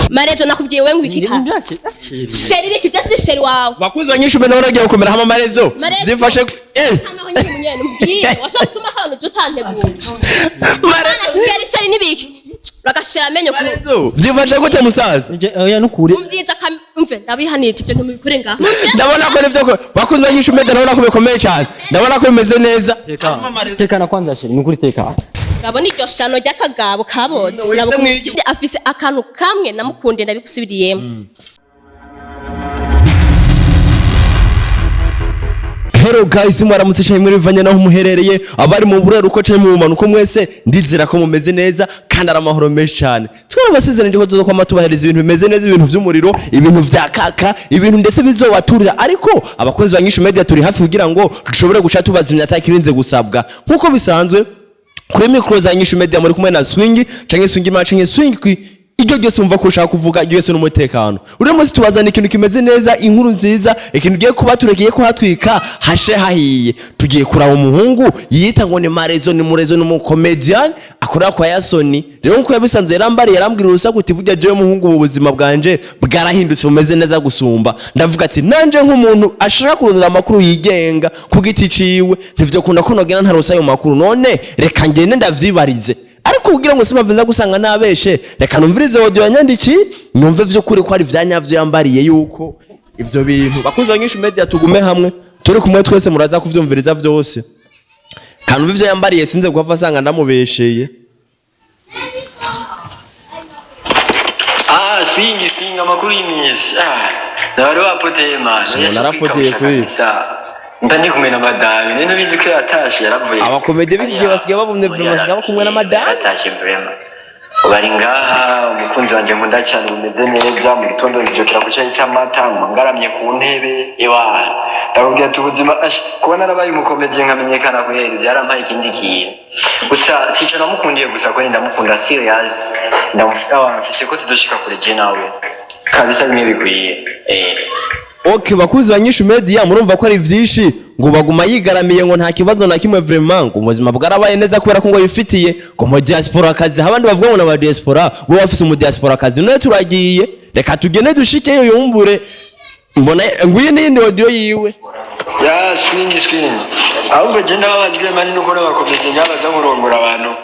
Marezo, nakubwiye we ngo iki ka chéri biki? Just ni chéri wawe. Bakunzi banyishume, ndabona agiye gukomera hama Marezo. Marezo. Zifashe Hamaho nyine munyene mbwire washaka gutuma akantu uje utanteguye. Marezo. Bana, chéri, chéri nibiki? Uragashira amenyo ku Marezo, byifashe gute musaza? Oya, nukuri. Umvyiza kam umve, ndabihanije ivyo ntimubikore ngaha. Ndabona ko nivyo ko bakunzi banyishume, ndabona ko bikomeye cyane, ndabona ko bimeze neza. Tekana kwanza chéri, nukuri tekana. Urabona iryo shano ry'akagabo kabotse? Wese mwiryo. Afise akantu kamwe namukundiye, ndabigusubiriyemo. Hello guys, mwaramutse cyane muri bivanye naho muherereye, abari mu buraruko cyane mu bumanuko, mwese ndizera ko mumeze neza kandi ari amahoro menshi cyane. Twarabasezeranye ko tuzokwama tubahereza ibintu bimeze neza, ibintu vy'umuriro, ibintu vya kaka, ibintu ndetse bizobaturira. Ariko abakozi ba Nyishu Media turi hafi kugira ngo dushobore guca tubazimya atakirinze gusabwa. Nkuko bisanzwe, kuri mikoro za Nyishu Media muri kumwe na Swing canke Swing Imana canke Swing kwi iryo ryose wumva ko ushaka kuvuga, iryo ryose n'umutekano. Uno munsi tubazana ikintu kimeze neza, inkuru nziza, ikintu ugiye kuba turegiye kuhatwika hashe hahiye. Tugiye kuraba umuhungu yiyita ngo ni Marezo, ni Murezo, ni umukomedian akorera kwa Yasoni. Rero nkuko yabisanzwe yarambariye, yarambwira urusaku uti burya jewe muhungu ubu buzima bwanje bwarahindutse, bumeze neza gusumba. Ndavuga ati nanje nk'umuntu ashaka kurondera amakuru yigenga ku giti ciwe, ntivyokunda ko nogenda ntaronse ayo makuru. None reka ngende ndavyibarize, ariko kugira ngo simaveza gusanga nabeshe, reka numvirize audio yanyandiki, numve vy'ukuri ko ari vyanyavyo yambariye yuko ivyo bintu. Bakunzi ba Nyinshi Media, tugume hamwe, turi kumwe twese, muraza kuvyumviriza vyose. Kanumva ivyo yambariye, sinze kuhava asanga ndamubesheye. Ah, swingi swingi, amakuru y'iminsi. Ah, wari wapoteye man. Sibona narapoteye kweli. Mba ndi kumwe na madame. None ubizi ko yatashe, yaravuye. Abakomedi b'iki gihe basigaye babumye vraiment, basigaye bakumwe na madame. Yatashe vraiment. Ubu ari ngaha, umukunzi wanje nkunda cyane, bimeze neza. Mu gitondo nijokera ku cyayi cy'amata, ngaramye ku ntebe. Ewa, ndakubwira ati ubuzima ash, kuba narabaye umukomedi nkamenyekana guhera byarampaye ikindi kintu. Gusa sico namukundiye gusa ko ndamukunda serious. Ndamufite abantu mfise ko tudoshika kure je nawe. Kabisa bimwe bikwiye. Okay, bakuzi ba Nyishu Media, murumva ko ari vyinshi. Ngo baguma yigaramiye, ngo nta kibazo na kimwe vraiment, ngo ubuzima bwarabaye neza kubera ko ngo yifitiye ngo mu diaspora kazi. Abandi bavuga ngo n'aba diaspora bo bafise mu diaspora kazi. None turagiye, reka tugende dushikeyo yumbure. Mbona nguye n'iyindi audio yiwe. Ya, swingi swingi. Ahubwo je ndababajwe man nuko n'abakomedi ngabaza kurongora abantu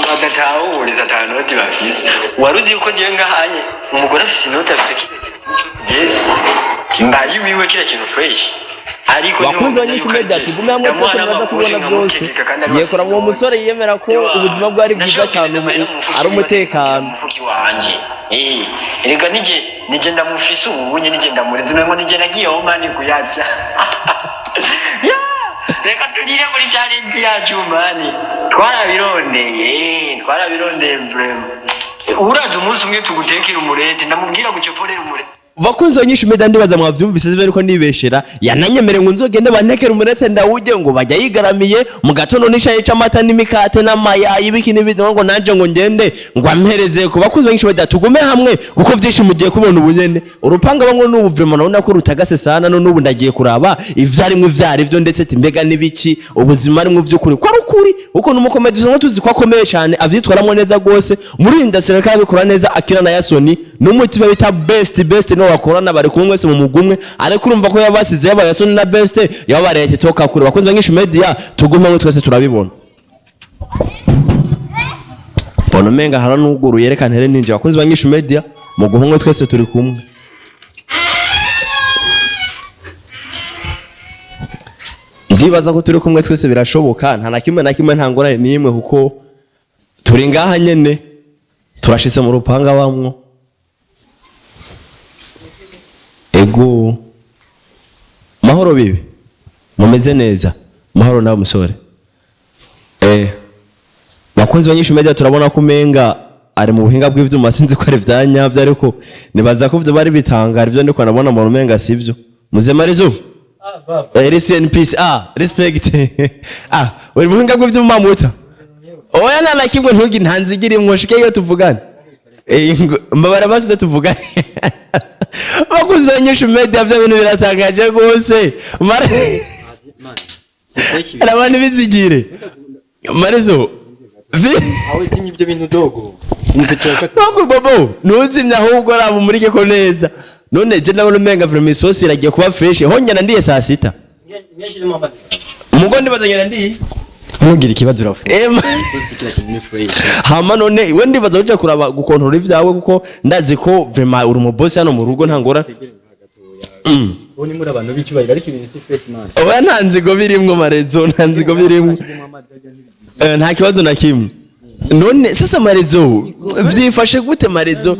badatahuriza, ata noti bafise. Wari uzi yuko jewe ngahanye umugore afise inoti, afise kiriya kintu cyose, je mbaye iwiwe, kiriya kintu fresh. Ariko Bakunzi ba Nyishu Media, tugume hamwe twese, muraza kubibona byose. Ngiye kuraba uwo musore yiyemera ko ubuzima bwe ari bwiza cyane, ubu ari umutekano. Umufuki wanje. Erega nije ndamufise ubu nye, nije ndamureze, umengo nije nagiyeho man kuyaca. Ya, reka turire muri byari byacu man, twarabirondeye, twarabirondeye vraiment. Uraza umunsi umwe tugutekera umurete, ndamubwira gucoporera umurete. Bakunzi ba Nyinshi Media, ndibaza mwavyumvise zibe ariko nibeshera. Yananyemere ngo nzogende bantekere umurete ndawurye, ngo bajya yigaramiye mu gatondo n'icayi c'amata n'imikate n'amayayi, ibiki n'ibindi, ngo nanje ngo ngende ngo ampereze ku. Bakunzi ba Nyinshi Media, tugume hamwe kuko vyinshi mugiye kubona ubunyene. Urupanga bamwe n'ubu vraiment nabona ko rutagase sana. None ubu ndagiye kuraba ivyarimwe ivyari vyo, ndetse ati mbega n'ibiki ubuzima arimwe vy'ukuri ko ari ukuri, kuko n'umukomedi usanga tuzi ko akomeye cyane, avyitwaramwo neza gose muri industry, kandi abikora neza akina na Yasoni n'umutima bita Best. Best no bakorana, bari kumwe mwese mu mugumwe, ariko urumva ko yabasize yaba Yasoni na Best yabareye toka kure. Bakunzi ba Nyinshi Media, tugume hamwe twese, turabibona. Mbona umenga haranuguruye, reka ntere ninjye. Bakunzi ba Nyinshi Media, mugume twese, turi kumwe. Ndibaza ko turi kumwe twese, birashoboka, nta na kimwe na kimwe, nta ngorane n'imwe, kuko turi ngaha nyene, turashitse mu rupanga bamwo. Ego, mahoro bibi, mumeze neza? Mahoro nawe musore. Bakunzi ba Nyinshi Media, turabona ko umenga ari mu buhinga bw'ivyuma, sinzi ko ari vya nyavyo, ariko nibaza ko ivyo bari bitangara ivyo ndiko nabona mu umenga sivyo. Muze Marizo. Rest in peace. Ah, respect. Ah, uri muhinga bw'ivyuma muta. Oya, nta na kimwe, ntugi ntanzigira imwo, shike iyo tuvugane. Mbabara basuze tuvugane. Bakunzi ba Nyinshi Media, byo bintu biratangaje rwose. Mara Arabana bizigire. Marizo. Awe zimya ibyo bintu dogo. Umupetero. Ntabwo bobo ntuzimye, ahubwo raba umurike ko neza. None je ndabona umenga vraiment isosi iragiye kuba fresh. Honyana ndiye saa 6 umugo ndibaza nyana ndiye. Ntugire ikibazo, urafu. Ema. Hama none we ndibaza uje kuraba gukontorora ivyawe, kuko ndazi ko vraiment uri umubosi hano mu rugo, nta ngora. Ubu ni muri abantu b'icyubahiro, ariko ibintu si fresh, man. Oya, nta nzigo birimwo, Marezo, nta nzigo birimwo. Nta kibazo na kimwe. None sasa Marezo, vyifashe gute, Marezo?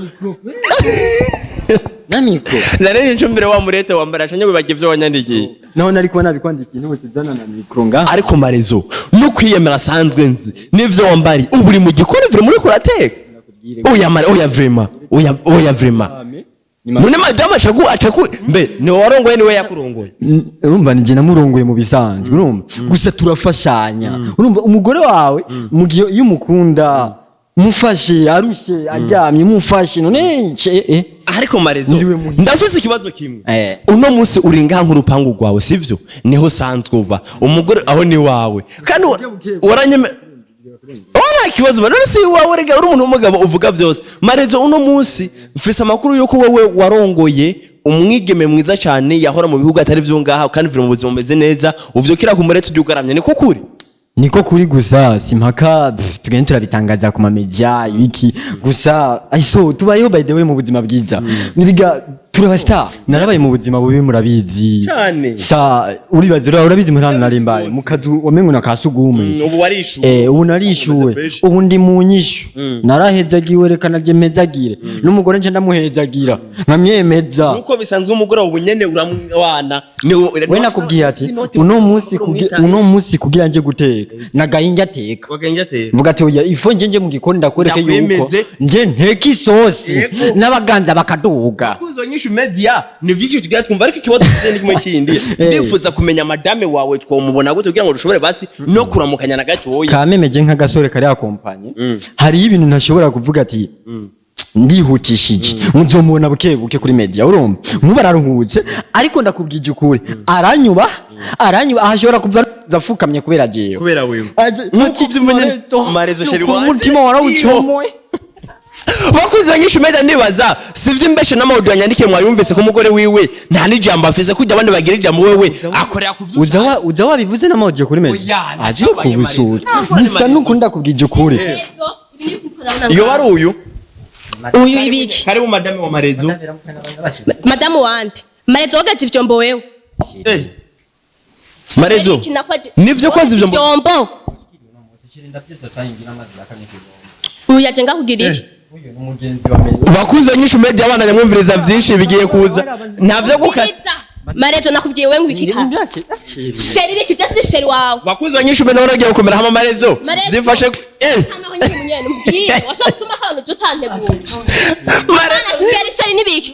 Na micro. Nari nicumbire wa murete wambara ashanye wibagiye ivyo wanyandikiye. Naho nari kuba nabikwandikiye, ntubutizana na micro ngaha. Ariko Marezo, no kwiyemera asanzwe nzi n'ivyo wambari, ubu uri mu gikoni vraiment uriko urateka. Oya mare, oya vraiment, oya, oya vraiment. None madamu acaku mbe ni warongoye, niwe yakurongoye? Urumva ni jye namurongoye mu bisanzwe, urumva gusa turafashanya. Urumva umugore wawe mu gihe iyo umukunda, mufashe arushe, aryamye, mufashe none ce. Ariko Marezo, Ndiwe muhinzi. ndafise ikibazo kimwe. Eh. Uno munsi uri ngaha nk'urupangu rwawe, sivyo? Niho usanzwe uba, umugore aho ni wawe kandi waranyeme. Oh, nta kibazo none si iwawe rega, uri umuntu w'umugabo uvuga byose. Marezo, uno munsi mfise amakuru yuko wowe warongoye umwigeme mwiza cyane yahora mu bihugu atari vyo ngaha, kandi viri mu buzima bumeze neza, uvyukira ku murete ujya ugaramye, niko kuri? Niko kuri, gusa simpaka tugende turabitangaza ku mamedia ibiki. Gusa aiso tubayeho, by the way, mu buzima bwiza. Nibiga turaba star, narabaye mu buzima bubi, murabizi. Cyane. Sa uribaza, urabizi muri hano narimbaye mu kazu wamengo na kasugume. Ubu warishuwe. Ubu narishuwe. Fresh. Ubu ndi mu nyishu, narahezagiwe, reka narye mpezagire n'umugore nce ndamuhezagira nkamwemeza. Nuko bisanzwe umugore ubu nyene uramwana. We nakubwiye ati uno munsi kugira nje guteka nagahinja ateka. Mvuga ati oya, ifo nje nje mu gikoni ndakwereke yuko Ndakwemeze. nje nteka isosi Yego. n'abaganza bakaduga. Kuzo nyinshi media ni vyinshi tugira twumva, ariko ikibazo dufise ni kimwe kindi. Ndifuza kumenya madame wawe twomubona gute kugira ngo dushobore basi no kuramukanya na gatoya? Kamemeje nk'agasore kari akompanye, hariyo ibintu ntashobora kuvuga ati ndihutishije, nzomubona buke buke kuri media. Urumva nkuba araruhutse, ariko ndakubwije ukuri, aranyuba, aranyuba, ahashobora kuva apfukamye kubera jewe. Kubera wewe. Nkuko uvyumva Marezo chéri wanje. Umutima warawucomoye. Bakunzi ba Nyinshi Media, ndibaza sivyo imbeshe n'amawudu yanyandikiye, mwayumvise ko umugore wiwe nta n'ijambo afise, kujya abandi bagira ijambo, wewe akorera ku vyo. Uza wabivuze n'amawudiyo kuri media. Oya, aje ntabaye kubisura. Marezo. Ntabwo Gusa Marezo. nuko ndakubwije ukuri. Iyo wari uyu. Uyu ibiki? Karibu madame wa Marezo. Madamu wande? Marezo, wogeje ivyombo wewe? Eh. Marezo, Iki nivyo koza ivyombo? Ivyombo uyu yaje ngakugira iki? Bakunzi ba Nyinshi Media, abana nyamwumviriza vyinshi bigiye kuza, ntavyo guka. Biriza. Marezo, nakubwiye we ngo iki ka chéri biki? Just ni chéri wawe. Bakunzi ba Nyinshi Media, baragiye gukomera hama Marezo. Marezo. Zifashe. Hama nyine munyene umbwire washaka gutuma ahantu uje utantegura. Marezo. Bana chéri, chéri nibiki?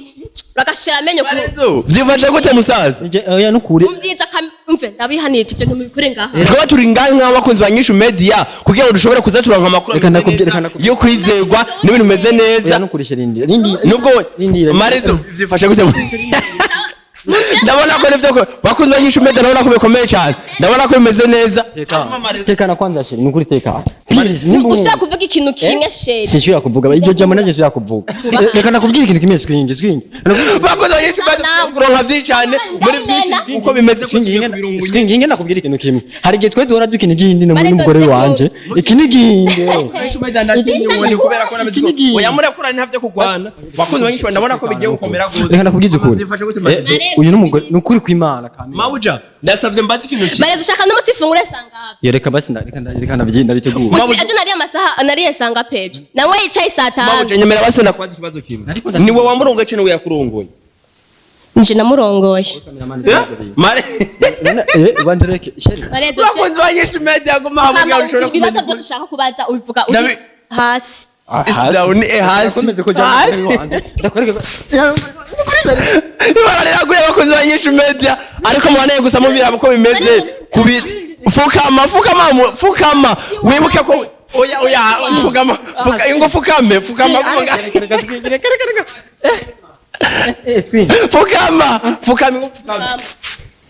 Uragashira amenyo ku Marezo, vyifashe gute musaza? Oya, nukuri. Umvyiza kam umve, ndabihanije ivyo ntimubikore ngaha. Twaba turi ngaha nk'abakunzi ba Nyinshi Media kugira ngo dushobore kuza turonka amakuru Reka ameze ndakubwire, neza, reka ndakubwire. yo kwizerwa n'ibintu bimeze neza. Oya, nukuri chéri, rindira, rindira. Nubwo Rindira. Marezo, vyifashe gute? Ndabona ko nivyo ko bakunzi ba Nyinshi Media, ndabona ko bikomeye cyane, ndabona ko bimeze neza. Tekana kwanza chéri, nukuri tekana. Please, nimba Ushaka kuvuga ikintu kimwe, chéri. Sinshobora kuvuga iryo jambo, nanjye sinshobora kuvuga. Reka nakubwira ikintu kimwe, swingi swingi. Bakunzi ba Nyinshi Media, kuronka vyinshi cyane muri vyinshi uko bimeze kose. Swingi, inge nakubwira ikintu kimwe. Hari igihe twe duhora dukina igihindi no Marezo, n'umugore ndetse wanje, iki ni igihinde. Nyinshi Media, ndatinye uwo ni kubera ko nabiziko oya murekura ntavyo kugwana. Bakunzi ba Nyinshi Media, ndabona ko bigiye gukomera gose. Reka nakubwize ukuri. Vyifashe gute, Marezo? Uyu n'umugore nukuri kw'Imana kamere. Mabuja, ndasavye mbaze ikintu kimwe. Marezo, ushaka n'umunsi ifungure sangapi? Yo, reka basi reka ndabyinda bitegura. Uzi ejo nariye amasaha, nariye sangapi ejo? Nawe yicaye saa 5. Mabuja, nyemera basi ndakubaza ikibazo kimwe. Niwe wamurongoye canke niwe yakurongoye? Nje namurongoye. Eh? Mare. Eh, bandereke chéri. Marezo, Bakunzi ba Nyinshi Media, guma hamwe kugira ngo ushobore ibibazo kumenya. byose ushaka kubaza ubivuga uri hasi. Is down, hasi. Komeze ko Hasi. ndakwereka. Ibara riraguye, abakunzi ba Nyinshi Media, ariko mubaneye gusa mubiraba uko bimeze kubi. Fukama, fukama, fukama, wibuke ko oya, oya, fukama, fuka ingo, fukame, fukama, fukama, fukama, fukama ingo, fukama.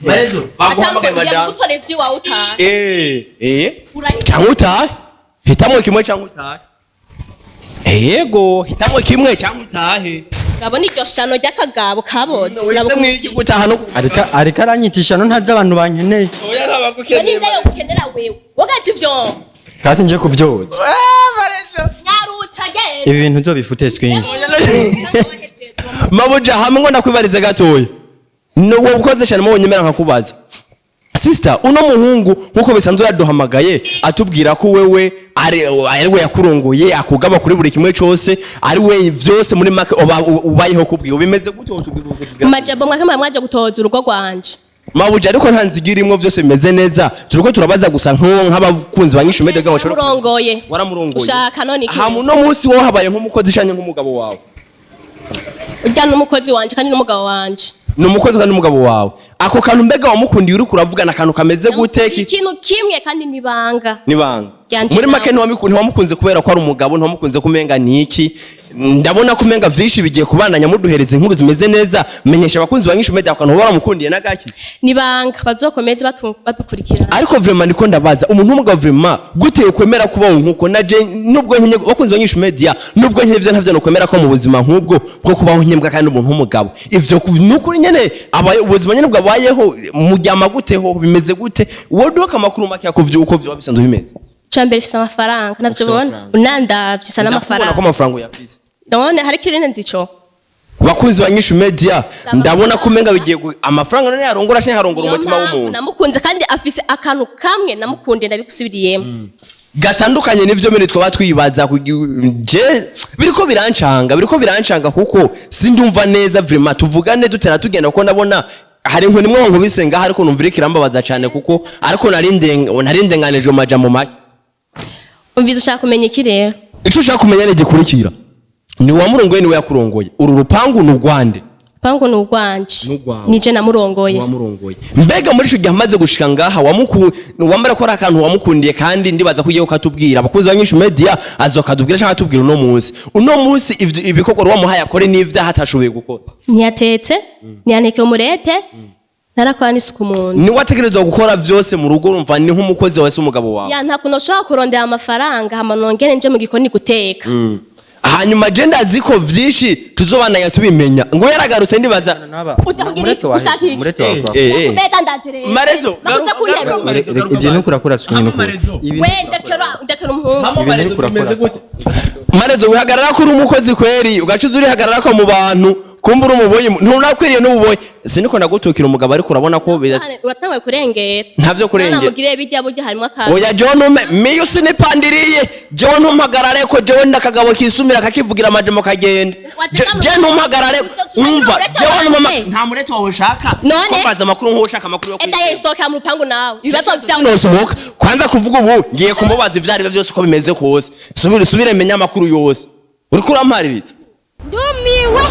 Marezo, baguhamagaye. Atandukanye Madamu gutwara ivy'iwawe utahe. Eh, Urahita. Cyangwa utahe, hitamo kimwe cyangwa utahe. Yego, hitamwe kimwe cyangwa utahe. Urabona iryo shano ry'akagabo kabotse. Wese mwiki gutaha no Ariko aranyitisha no ntazi abantu bankeneye. Oya, ntabagukeneye. Ninde yogukenera wewe? Wogati ivyo. Kasi nje kubyoza. Nyarutsa, genda. Ibi bintu uzobifute swing. Mabuja, hamwe ngo ndakwibarize gatoya, no wowe ukoze cyane mubonye mera nkakubaza. Sister, uno muhungu nkuko bisanzwe yaduhamagaye atubwira ko wewe ari we yakurongoye, akugaba kuri buri kimwe cyose, ari we vyose muri make ubayeho kubwiwe. Bimeze gute? Wotubwira? Majambo mwake mwaje gutoza urugo rwanje. Mabuja, ariko nta nziga irimwo, vyose bimeze neza. Turiko turabaza gusa nk'abakunzi ba Nyishu Media kugira ngo bashobore Waramurongoye. Waramurongoye. Ushaka none iki? Hama uno munsi wowe habaye nk'umukozi canke nk'umugabo wawe? Urya n'umukozi wanje kandi n'umugabo wanje. Ni umukozi kandi n'umugabo wawe. Ako kantu mbega wamukundiye, uriko uravugana akantu kameze gute ki? Ikintu kimwe kandi nibanga. Nibanga. Ryanje Muri make nawe. ntiwamukunze kubera ko ari umugabo, ntiwamukunze kumenga niki? Ndabona ko umenga vyinshi bigiye kubandanya muduhereza inkuru zimeze neza. Menyesha abakunzi ba Nyishu Media ako kantu waramukundiye n'agaki. Nibanga, bazokomeze badukurikirana. Ariko vraiment niko ndabaza, umuntu w'umugabo vraiment gute ukwemera kubaho nkuko? Naje nubwo nkenye, bakunzi ba Nyishu Media, nubwo nkenye ivyo ntavyo nokwemera ko mu buzima nk'ubwo bwo kubaho nkembwa kandi umuntu w'umugabo ivyo nukuri nyene abaye ubuzima nyene bwabayeho muryama gute? Ho bimeze gute? Woduka amakuru make yakuvyo uko vyoba bisanzwe bimeze. Cambere ifise amafaranga, navyo Ufise ubona. amafaranga. Unandavye isa Ndakubona ko n'amafaranga. amafaranga uyafise. None hari ikindi nzico? Bakunzi ba Nyishu Media, ndabona ko umenga bigiye amafaranga none yarongora canke harongora Niyo umutima mpamvu w'umuntu? namukunze, kandi afise akantu kamwe namukundiye, ndabigusubiriyemo. Gatandukanye n'ivyo bintu twaba twibaza je biriko birancanga kuko sindumva neza vraiment. Tuvugane dutera tugenda kuko ndabona hari inkoni imwe nkubise ngaha, ariko numva iriko irambabaza cane kuko ariko narindenganije mu majambo make. Umvize, ushaka kumenya iki rero? Ico ushaka kumenya ni gikurikira: ni uwamurongoye, niwe yakurongoye, uru rupangu ni urwande? Pangu ni urwanje. Ni urwawe. Nije namurongoye. Wamurongoye. Mbega muri ico gihe amaze gushika ngaha wambara ko ari akantu wamukundiye, kandi ndibaza ko ugiye kukatubwira abakunzi ba Nyinshi Media, azokatubwira canke atubwira uno munsi ibikorwa wamuhaye akore n'ivyaha atashoboye gukora. Ntiyatetse, ntiyantekeye umurete, narakora n'isuku mu nzu. Niwe ategerezwa gukora vyose mu rugo, urumva ni nk'umukozi wawe, se umugabo wawe. Ya, nta kuntu ushobora kurondera amafaranga hama nongere nje mu gikoni guteka. Hanyuma je ndazi ko vyinshi tuzobandanya tubimenya ngo yaragarutse, ndibaza. Uza kugira iki? Ushaka iki? Murete wawe. Mbega ndaje rero. Marezo, Bakuza garuka, kunterura. garuka, Marezo, garuka Ibyo basi. nukurakura swing Hama nuko. Marezo. We, ndekera, ndekera umuhungu. Ibintu uriko urakora. Marezo, wihagarara ko uri umukozi kweri, ugaca uza urihagarara ko mu bantu kumba uri umuboyi, ntunakwiriye n'ububoyi. Siniko ndagutukira umugabo, ariko urabona ko Uratanguye kurengera. Ntavyo kurengera. Namugiriye bijya burya harimo akantu. Oya, jewe ntume miyo sinipandiriye, jewe ntumpagarare ko jewe ndakagabo kisumira kakivugira amajambo kagenda. Je ntumpagarare, umva, jewe ntumama nta murete wawe ushaka. None? Ko mbaza amakuru nk'ushaka amakuru yo Eda yesohokera mu rupangu nawe. Ibibazo byawe. Nosohoka kwanza kuvuga ubu ngiye kumubaza ivyo arivyo vyose uko bimeze kose, subire subire menye amakuru yose. Uriko urampaririza. Ndumiwe.